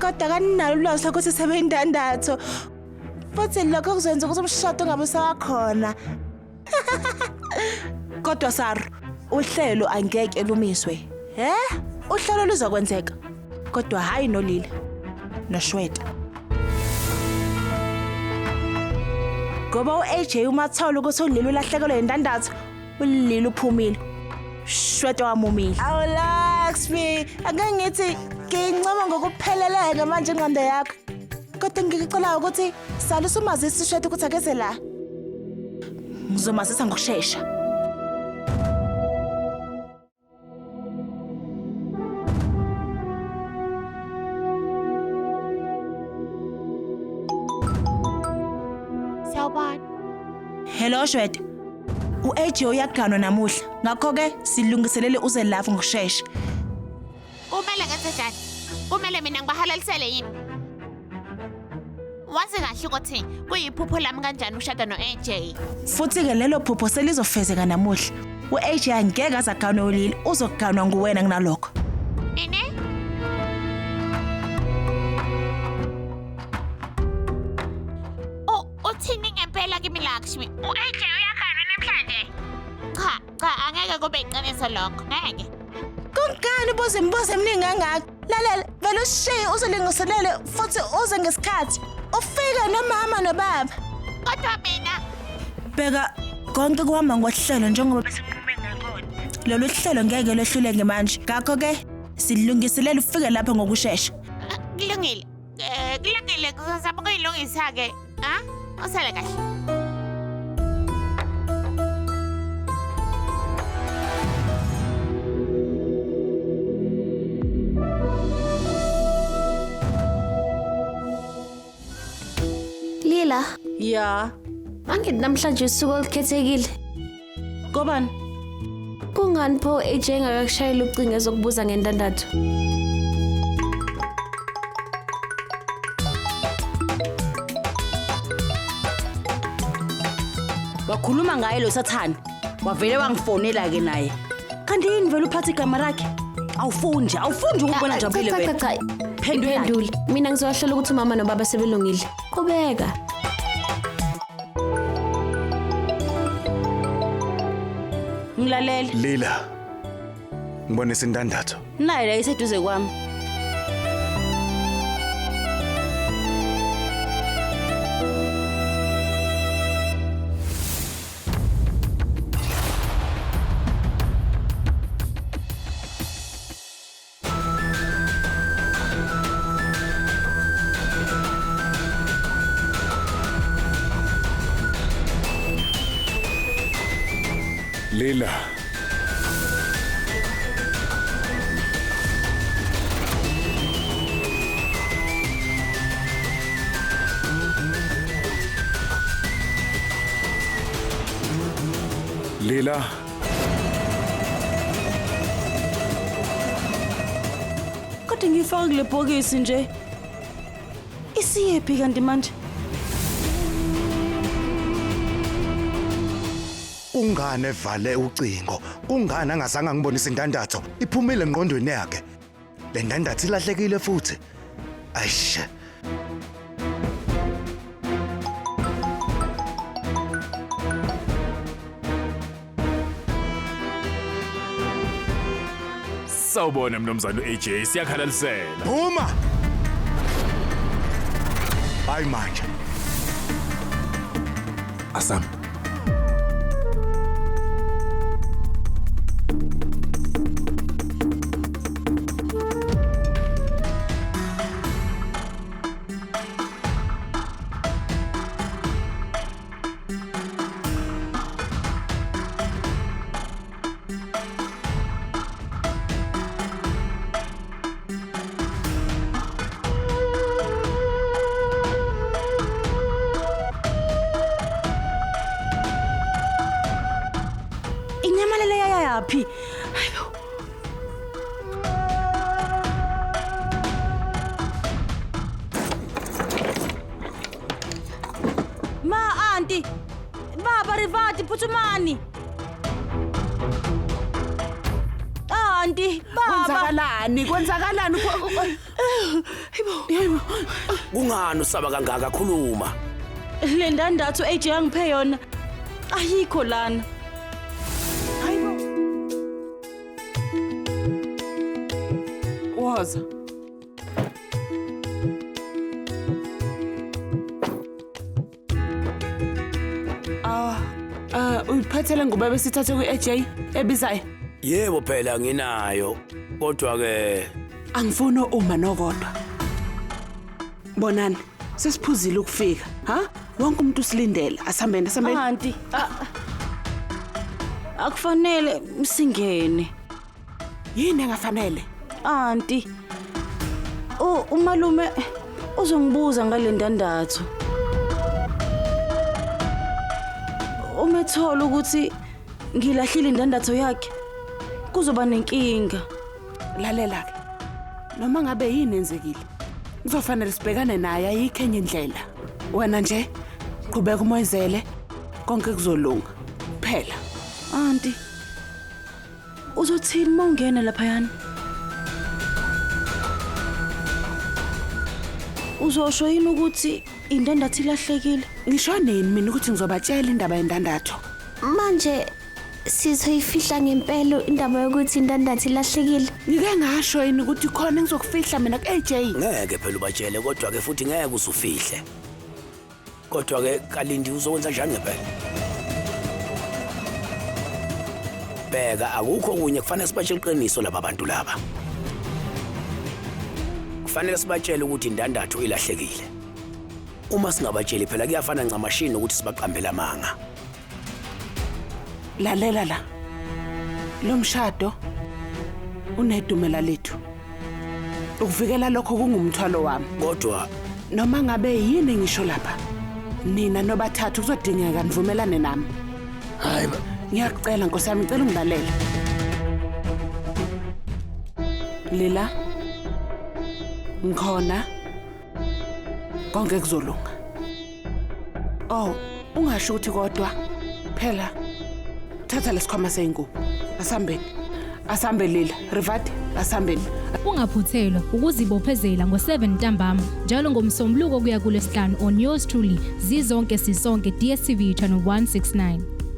Kodwa kaninalo ulwazi lokuthi sebeyindandatho. Futhi lokho kuzokwenza ukuthi umshado ungabe usawakhona. Kodwa Saru, uhlelo angeke lumiswe. He? Uhlelo luzokwenzeka. Kodwa hayi noLila. NoShweta. Ngoba u-AJ uma athola ukuthi uLila ulahlekelwe yindandatho, uLila uphumile. Shweta wamumile. Awu Laxmi, ake ngithi ngiyincoma ngokupheleleke manje ingqondo yakho. Kodwa ngikucela ukuthi sale usumazisa uShweta ukuthi akeze la. Ngizomazisa ngokushesha. Sawubona. Hello Shweta. U-AJ uyaganwa namuhla. Ngakho-ke silungiselele uze lapho ngokushesha. Kumele ngenze njani? Kumele mina ngibahalalisele yini? Wazi kahle ukuthi kuyiphupho lami kanjani ukushada no-AJ. Futhi-ke lelo phupho selizofezeka namuhla. U-AJ angeke aze aganwe uLili, uzoganwa nguwena kunalokho. Ini? Uthini ngempela kimi Lakshmi? U-AJ uyaganwa namhlanje? Cha, cha angeke kube iqiniso lokho. Ngeke. Kungani ubuza imibuzo eminingi kangaka? Lalela, vele usishiye uzilungiselele futhi uze ngesikhathi. Ufike nomama nobaba. Kodwa mina Bheka konke kuhamba ngohlelo njengoba besinqume ngakhona. Lolu hlelo ngeke lwehluleke manje. Ngakho-ke silungiselele ufike lapha ngokushesha. Kulungile. Kulungile ngizozama ukuyilungisa-ke. Ha? Usale kahle. Lila, Ya, angithi namhlanje usuku olukhethekile. kobani? Kungani pho AJ engakakushayeli ucingo ezokubuza ngendandatho? Wakhuluma ngaye lo sathane. Wavele wangifonela ke naye. Kanti yini vele uphatha igama lakhe? Awufuni nje, awufuni nje ukubona jabulile Cha wena. cha cha. Phendula. Phendule. Mina ngizowahlola ukuthi umama nobaba sebelungile. Qhubeka. Ngilalele. Lila. Ngibonisa indandatho. Naye la iseduze kwami. Lila. Lila. Kodwa ngiyifaka kule bhokisi nje. Isiyephi kanti manje? Kungani evale ucingo? Kungani angazange angibonise indandatho? Iphumile engqondweni yakhe. Le ndandatho ilahlekile futhi. Ayish. Sawubona mnumzane u-AJ siyakhalalisela. Phuma! Hayi manje. Asam. Inyamalele yayaphi? Hayibo. Ma anti, baba Rivati phuthumani. Anti, baba. Kwenzakalani? Kwenzakalani? Yebo. Kungani usaba kangaka khuluma? Le ndandatho AJ angiphe yona ayikho lana. Hayibo. Woza. Ah, ah uyiphathele ngoba besithathe ku-AJ ebizayo. Yebo phela nginayo. Kodwa ke Angifuni uma nokodwa. Bonani, sesiphuzile ukufika, ha? Wonke umuntu usilindele. Asihambeni, asihambeni. Anti, akufanele singene. Yini engafanele? Anti, umalume uzongibuza ngale ndandatho. Uma ethola ukuthi ngilahlile indandatho yakhe, kuzoba nenkinga. Lalela ke. Noma ngabe yini enzekile, kuzofanele sibhekane naye ayikho enye indlela. Wena nje qhubeka umoyizele, konke kuzolunga. Phela. Anti, uzothini uma ungena laphayana? Uzosho yini ukuthi indandatho ilahlekile? Ngisho nini mina ukuthi ngizobatshela indaba yendandatho? Manje sizoyifihla ngempela indaba yokuthi indandatho ilahlekile. Ngike ngasho yini ukuthi khona engizokufihla mina ku-AJ? Ngeke phela ubatshele kodwa ke futhi ngeke usufihle. Kodwa ke Kalindi uzokwenza njani ngempela? Bheka akukho kunye kufanele sibatshele iqiniso laba bantu laba. Kufanele sibatshele ukuthi indandatho ilahlekile. Uma singabatsheli phela kuyafana ncamashini ukuthi sibaqambele amanga. Lalela la. Lo mshado unedumela lethu. Ukuvikela lokho kungumthwalo wami. Kodwa noma ngabe yini ngisho lapha, nina nobathathu kuzodingeka nivumelane nami. Hayi, ngiyakucela Nkosi yami, ngicela ungilalele. Lila, ngikhona, konke kuzolunga. Oh, ungasho ukuthi kodwa phela thatha lesikhwama seyingubo. Asihambeni. Asambe Lila, Rivati, asihambeni. Ungaphuthelwa ukuzibophezela ngo-7 ntambama njalo ngomsombuluko kuya kulesihlanu on yours truly Zizonke Sisonke DStv channel 169.